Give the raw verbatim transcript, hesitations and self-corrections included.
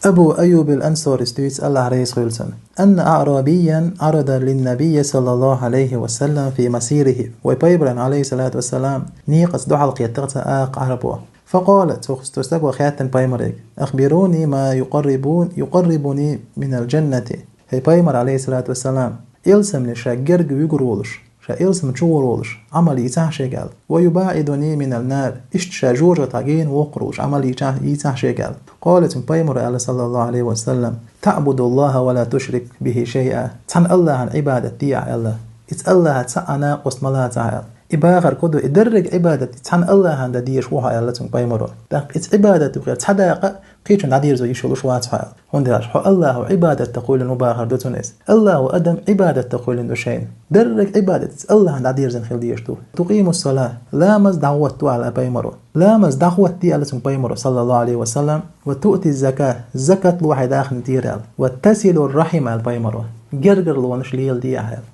Абу Айюб ал-Ансарис дуьйцу, Аллахь реза хуьлда цунна: «أن أعرابيا عرض للنبي صلى الله عليه وسلم في مسيره». Вай пайхамарна, алейхиссалату вассалам, некъаца дуьхьал кхеттара цхьа акха Ӏарбо. «فقال», цу стага хаьттина пайхамаре: «أخبروني ما يقربون-، يقربني من الجنة». «Хьай пайхамар, алейхиссалату вассалам, ялсамане ша герга вуьгур волуш, ша ялсамане чу гӀур волуш Ӏамал йийцахьа шега», аьлла. «ويباعدني من النار», иштта ша жоьжахатех гена воккхур волуш Ӏамал йийцахьа, йийцахьа шега аьлла. «قال», цуьнга пайхамаро аьлла, саллаллаху алейхи ва саллам: «تعبد الله ولا تشرك به شيئا». Цхьана Аллахьана Ӏибадат де ахь, аьлла. Иза Аллахьца цхьа а накъост ма лацахь, аьлла. И бахар кху ду, и дерриг Ӏибадат цхьана Аллахьана дан дезаш ву хьо, аьлла цуьнга пайхамаро. ТӀаккха иза Ӏибадат ду хьо, цхьа дакъа кхечунна дӀадерзо йиш йолуш вац хьо, аьлла. ХӀунда аьлча хьо Аллахьо Ӏибадат дан кхоьллина ву бахар ду цунна иза. Аллахьо адам Ӏибадат дан кхоьллина ду шайна. Дерриг Ӏибадат иза Аллахьана дӀадерзина хила дезаш ду. «تقيم الصلاة», ламаз дӀахӀоттаду, аьлла пайхамаро. Ламаз дӀахӀоттаде, аьлла цуьнга пайхамаро, саллаллаху алейхи ва саллам. «وتؤتي الزكاة», закат ло хьайн дахарна тӀера, аьлла. «وتصل الرحم», аьлла пайхамаро. Гергарлонаш леладе ахь, аьлла.